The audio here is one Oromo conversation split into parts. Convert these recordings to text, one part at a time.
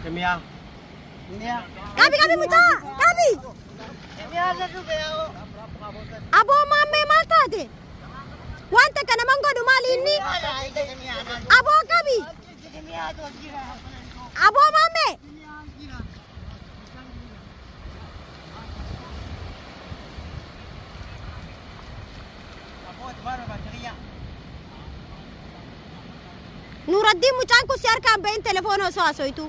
Kimiyaa. Qabi qabi mucaa qabi. Aboo maammee maal taate? Wanta kana man godhu maali inni? Aboo qabi. Aboo maammee. Nuuraddiin mucaan kun si harkaan bahin telefoona osoo haasoytu.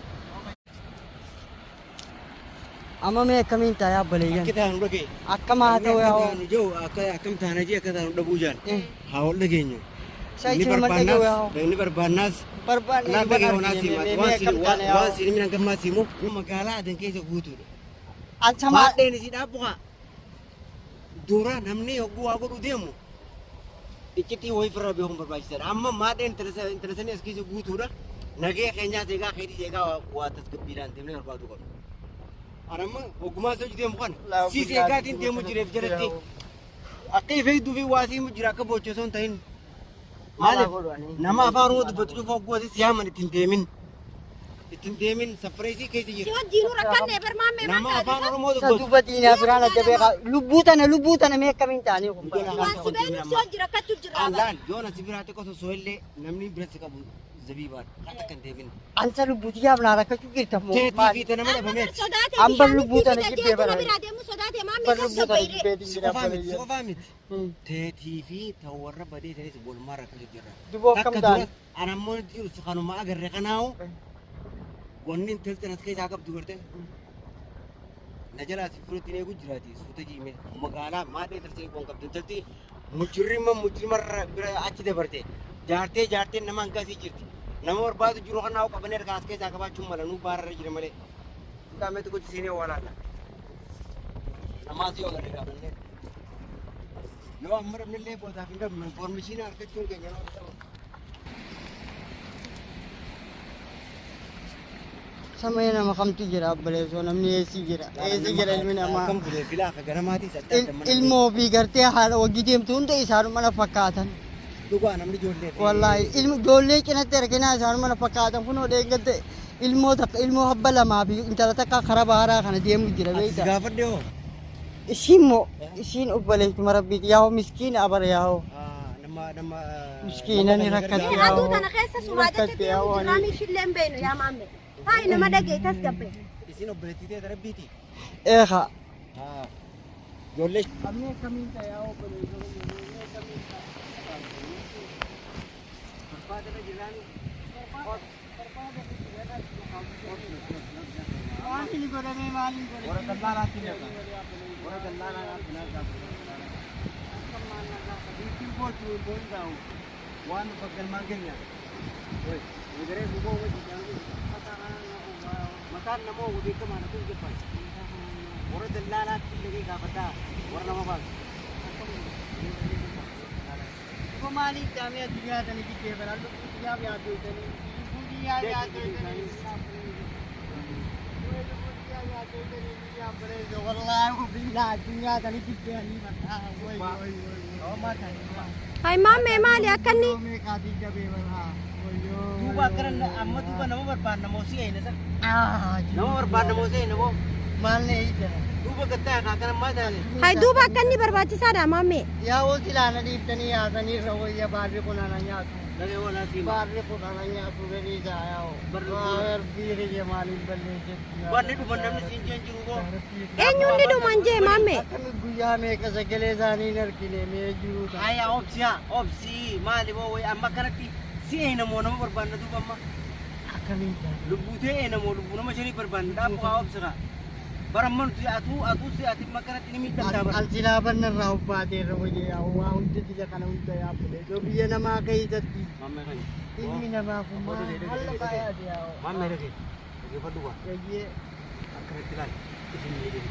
Amma mee akkamiin ta'a obboleeyyan? Akka taanu dhagee. Akkam haa ta'u yaa Akka taanu jiru akka akkam taana jee akka taanu dhabuu jaan. Haa ol dhageenyu. Isa Inni isin dhaga'u yaa barbaannaas inni barbaannaas. Barbaanne Naan dhagee hoonaa mee siima. akkam taana yaa Waan siin miidhaan gammaa siimu magaalaa adan keessa guutuudha. Ansamaa Maadheen isii dhaabbu haa. Dura namni hogguu waa godhu deemu iccitii wayii firra beekuun barbaachisaadha. Amma maadheen intala sanii as keessa guutuudha. Nagee keenyaas eegaa keetii eegaa waa tasgabbiidhaan deemnee barbaadu qabna. Ani amma hoggumaa isa deemu kana siis eegaatiin deemu jireef jalatti akka ifa hedduu fi waa siimu jira akka boochoo osoo hin ta'in. Maaliif nama afaan Oromoo dubbatu cufa hogguu asii siyaaman ittiin deemin. Ittiin deemin saffareesii keessa Si jira. wajjiinuu rakkanne bar maammee maal Nama taate? afaan Oromoo Isa dubbatu. duuba diinaa biraan adda beekaa. Lubbuu tana lubbuu tana mee akkamiin ta'anii kun? Waan si beeknu si wajji rakkachuu jirra. Allaan yoon asi biraa xiqqoo osoo illee namni bira si qabu zabiibaadha. Kan takka hin deemin. Ansa lubbuu tiyyaaf naa rakkachuu jirta moo Teetii maali? fi tana mana dhabameeti. Sodaate An bar lubbuu tana jibbee bara. biraa deemu sodaate maammee Bar lubbuu tana sassabayre. jibbeetiin Si jira qofaa miti, si obboleeyyan. qofaa miti. Teetii fi ta warra badee sanis walumaa rakkachuu jirra. Duboo akkam Takka ta'an? dura ana ammoo jiru kanuma agarre kanaawu wanni intalti as keessaa qabdu garte. Na jalaa si fuulatti eegu jiraati suuta jiime magaalaa maadhee tarsee qoon qabdu intalti mujirrima mujrimarra bira achi dabarte jaartee jaartee nama hangasii jirti. Nama barbaadu jiru kanaawu qabanii harkaa as keessaa qabaachuun mala nuu baararra jira malee. Qaametti gochi seenee walaala. Namaas yoo agarre gaafannee. Yoo amma dhabnellee boodaaf hin dhabnu informeeshinii argachuun keenya nama ta'u. Samee nama kamtu jira obboleessoo namni eessi jira eessi jira ilmi namaa. Akkam bulee filaa akka ganamaatiis adda adda mana. Ilmoo fi gartee haadha wajji deemtu hunda isaanuma na fakkaatan. Dhugaa namni ijoollee fi. Wallaahi ilmi ijoollee cinatti arginaa isaanuma na fakkaatan kunoo dheengadde ilmoo takka ilmoo habba lamaa fi intala takka karaa baaraa kana deemu jira Ati si beektaa. gaafadhe hoo? Isiin moo isiin obboleettuma rabbiiti yaa'oo miskiina abara yaa'oo. Nama nama. Miskiina ni rakkate Aduu yaa'oo. tana keessa sumaa jecha deemu jirraami ishillee hin beeknu yaa maammee. Hayi nama dhagee tasgabbe. Isin obboleettii ta'e rabbiiti. Eekaa. Ijoollee. Amma akkamiin ta'e yaa'oo obboleessoo akkamiin ta'e. Barbaada jirraani. Waan inni godhamee maaliin godhamee? Warra dallaalaatti nyaata. Warra dallaalaa nyaata. Ittiin boochu hin taa'u. Waan bakkalmaan keenya. Egeree guboo wajji mataan namoo beekamaadha kun jeffan. Warra dallaalaatti illee gaafataa warra nama baasu. Duuba maaliif daamee addunyaa tana jibbee bara lubbuu xiyyaaf yaaddoytanii lubbuu xiyyaaf yaaddoytanii wallaahi billaa addunyaa tana jibbee ani bara way way way Hayi maammee maali akka inni? meeqaatiin jabee bara wayyoo Duuba akkana amma duuba nama barbaadna moo si eena sana. ah Nama barbaadna moo si eena moo. maal ne ijara Duuba gattaa kaa kana maal taate. Hayi duuba akka inni barbaachisaadha maammee. yaa woo silaana dhiiftanii yaasanii irra wayya baarri kun ana nyaatu Dhagee waan asii. baarri kun ana nyaatu gadi isaa yaa'u rabbii kiyya maaliin balleessetti Wanni dhuma namni siin jeen jiru boo. Eenyuun ni dhuman jee maammee? Akkami guyyaa meeqa sagalee isaanii hin argine mee jiru ta'a. Haya obsi haa obsi maali boo wayi amma akkanatti si eena moo nama barbaadna duuba amma. Akkamiin ta'a? Lubbuu ta'e eena moo lubbuu nama shanii barbaadna dhaabbu haa obsi haa. Bara amma nuti atuu atuu si ati amma akkanatti ni miidhamtaa bara. An silaa banna irraa ubbaatee irra wayya yaa'u waa hunda jila kana hunda yaabbule. Osoo biyya namaa keessatti Maammee kan. ilmi namaa kun maal haala baay'aati yaa'u. Maammee dhagee. Dhageeffadhu waa. Gayyee Akkanatti ilaali. Isin miidhagina.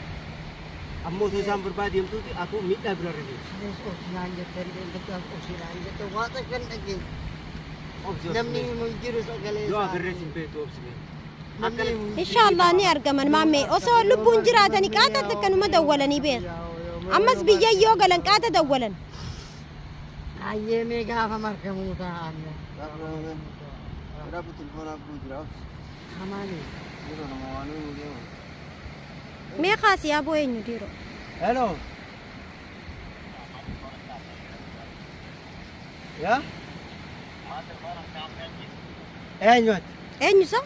Ammoo osoo isaan barbaadeemtuuti atuu miidhaa bira irra deemti. Sunis obsinaan jettee dheengaddaas obsinaan jettee waa takka hin dhageenye. Obsi Namni obsi. himu hin jiru sagalee Yoo isaa. agarrees hin beektu obsi mee. Namni himu hin jiru. Inshaallah ni argaman maammee. Osoo lubbuun jiraatanii qaata takka numa dawwalanii beeku. Ammas biyya yoo galan qaata dawwalan. Ayyee mee gaafa markamuu ta'a. Rabu telefoona abduu jira obsi. Kamaali. Yeroo nama waan nuyi deemu. Mee kaasi yaaboo eenyu dhiiroo? Hello. Yaa? Eenyuati? Eenyu isa?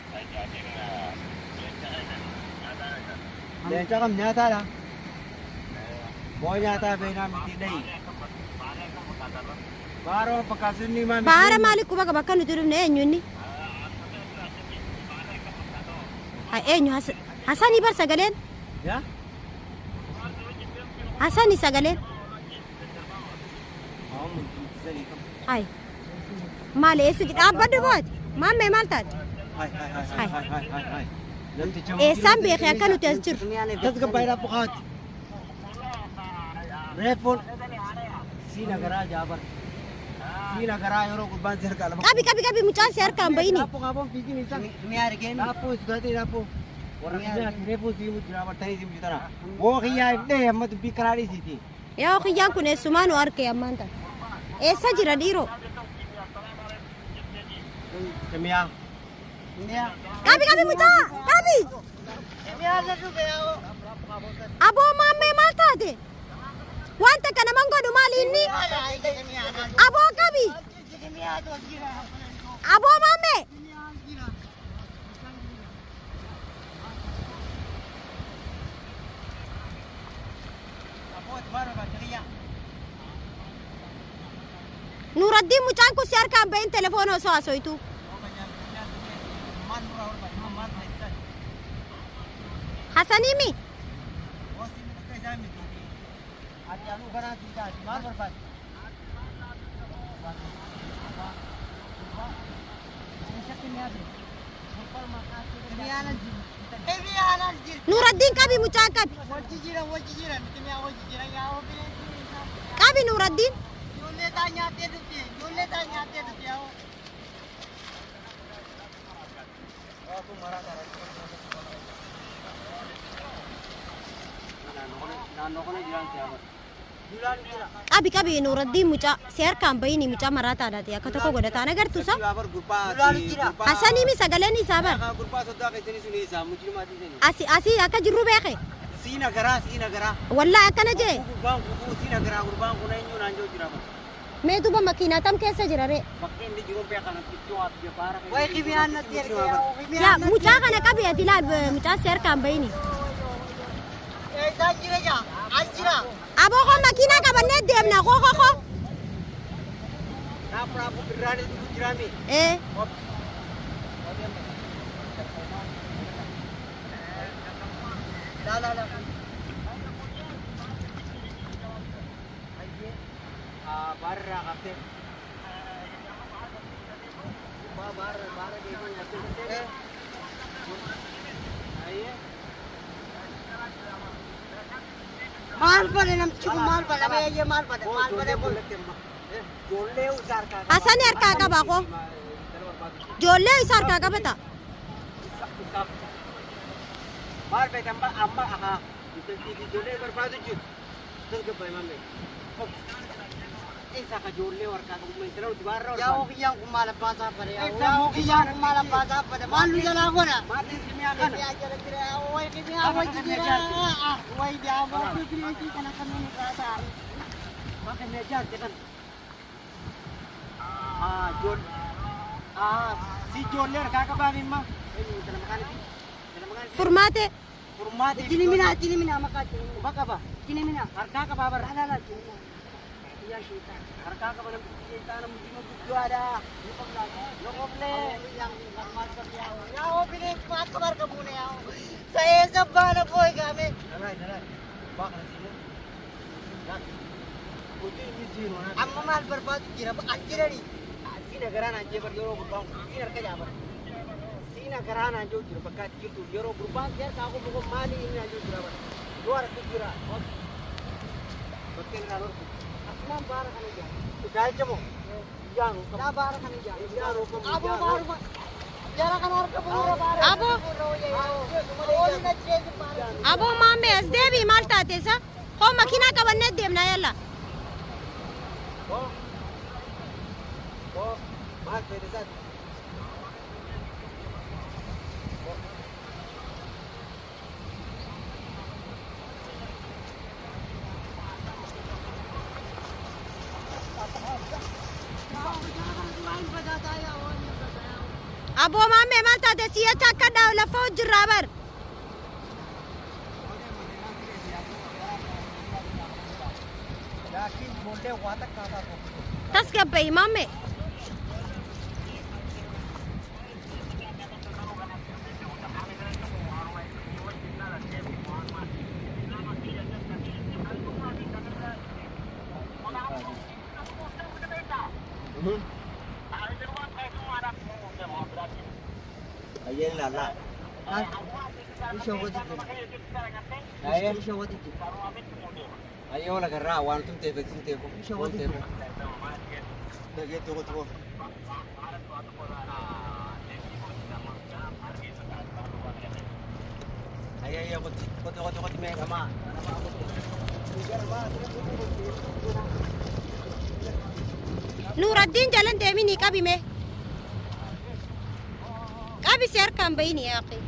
Leenca kam nyaataadha? Boo nyaataa beeknaa miti dhayi. Baaroo fakkaatonni maal miti? Baara maali quba qaba akka nuti dhufne eenyu inni? Hai eenyu Hasanii bar sagaleen? Yaa? Hasanii sagaleen? Haa miti sanii kam? Hai. Maali eessi dhaabbadhu booti? Maammee maal taate? Hai hai hai hai hai hai hai. Namticha Eessaan beekee akka nuti as jirru? Tasgabbaa'ee bukaati. Reefuun siin agaraa jaabar. Siin agaraa yeroo gurbaan si harkaa lama. Qabi qabi qabi mucaan si harkaan bahini. Laappoo qaaboon fiigin isa. Mi'a argeen. Laappoo isgaatee laappoo. Warra kiyyaa reefuu sii mujjira bartanii sii mujjitana. Woo kiyyaa ifdhee amma dubbii karaa dhiisiiti. Yaa kiyyaan kun eessumaa nu arge ammaan tana. Eessa jira dhiiroo? Kimiyaa. Mi'a. Qabi qabi mucaa qabi! Mi'a irra dhufe yaa'oo. Aboo maammee maal taate? Waan takka naman godhu maali inni? Aboo qabi! Aboo maammee! Nuuraddiin mucaan kun si harkaan bahin telefoona osoo haasoytu. Hasaniimi? Nuuraddiin qabi mucaan qabi. Qabi Nuuraddiin. Naannoo kana jiraan siyaasa. Qabi qabi Nuuraddiin mucaa si harkaan bahini mucaa maraataadhaati akka tokko godhataan agartu isa. Hasaniimi sagaleen isaa bar. Gurbaa soddaa keessanii sun eessa mujrimaatii sanii. Asi asii akka jirru beeke. Siin agaraa siin agaraa. Wallaa akkana jee. Gurbaan kun siin agaraa gurbaan kun eenyu naan jiru jira. Mee duuba makiinaa tam keessa jira ree? Bakka inni jiru beekan itti waa biyya baara. Yaa mucaa kana qabi ati laal mucaa si harkaan bahini. Aboo koo makiinaa qabannee deemna koo koo koo. Raafu raafu birraan dhufu jiraame. Ee Baarraa qabdee. Gurbaa baara baara deemaa nyaatee. Ayyee. Maal godhe namtichi kun maal godhe meeyyee maal godhe maal godhe kun. Ijoollee isaa harkaa qaba. Hasani harkaa qaba koo. Ijoollee isa harkaa qabata. Maal feete amma amma ahaa intaltii fi ijoollee barbaadu jiru. Tasgabbaa'e mamme. Isa ka ijoollee harkaa qabu intala nuti baarraa Yaa barbaadu. kiyyaan kun maal abbaa isaa fadhe yaa kiyyaan kun maal abbaa isaa fadhe maal nu jalaa godha. Maal mi'a kana? Mi'a jala jira way mi'a wajji jira way yaa way bineensi kana kan nu irraa Maal mi'a jaarte kana? Ah ijoollee. Ah si ijoollee harkaa qabaa mimma. Eenyu intala maqaan isii? Intala maqaan isii? Furmaate. Furmaate. Jinimina jinimina maqaa jinimina. Quba qaba. Jinimina. Harkaa qabaa barra. Lala jinimina. Yaa sheetaan. Harkaa qaba namtichi sheexaana mujima guddaadha. Nu qoblee. Yaa bineensi akka barka buune yaa. Sa'ee sabbaana booy gaame. Dalai dalai. Baa kana siinee. Hojii inni siinoo naa. Amma maal barbaadu jira as jirani. Siin agaraa naan jee bar yeroo gurbaan kun siin harka jaa bar. Siin agaraa naan jiru jira bakka ati jirtu yeroo gurbaan si harkaa qabu kun maali inni naan jiru jira bar. Yoo harka jira. Bakka inni naan horku. Asumaan baara kana jaa. Isaa jechamoo? Ijaanu qabu. Yaa baara kana jaa. Ijaanu qabu. Aboo baaruma. Jara kana harka bu'uura baara. Aboo. Ooli na jeesu baara. Aboo maammee as deebii maal taate isa? Koo makiinaa qabannee deemna yalla. Oo. Oo. Maal fedhe isaati? Aboo maammee maal taate si'acha akka dhaawu lafa hojjirraa bar. Laakiin ijoollee waa takka haa taatu. Tasgabba'i maammee. Ayyeen ilaallaa. Ishee wati jira. Ayyee. Ishee wati jira. Ayyee wala garraa waan tumteef tumteef. Ishee wati jira. Dhagee tokko tokko. Ayyee ayyee qotti qotti qotti qotti mee dhamaa. Nuuraddiin jalan deeminii qabime. Qabi si harkaan bahini yaa akhi.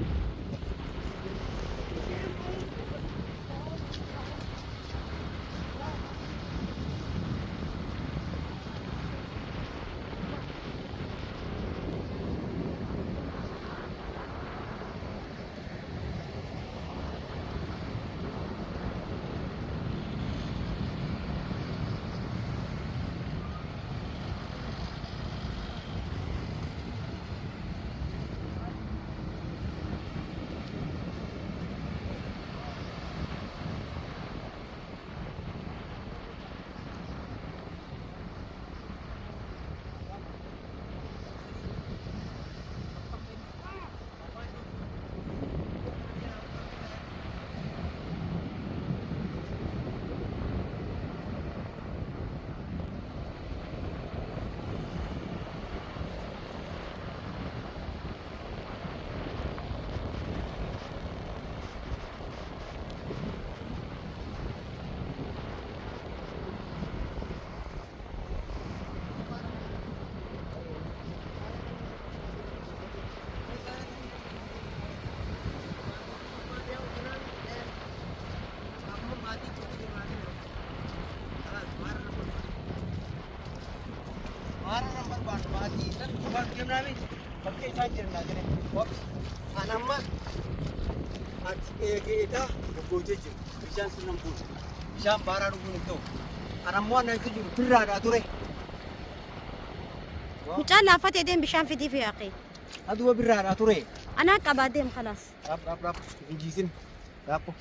Anamma ati eegee goggootee jirtu bishaan sirna hin buusu bishaan baaraa dhuguun hin ta'u anammoo ana isa jiru birraadhaa ture. Mucaan laaffatee deem bishaan fidiif yaa akhi. Aduba birraadhaa ture. Anaa qabaa deem khalaas. Dhaab dhaab dhaab hin jiisin dhaabbo.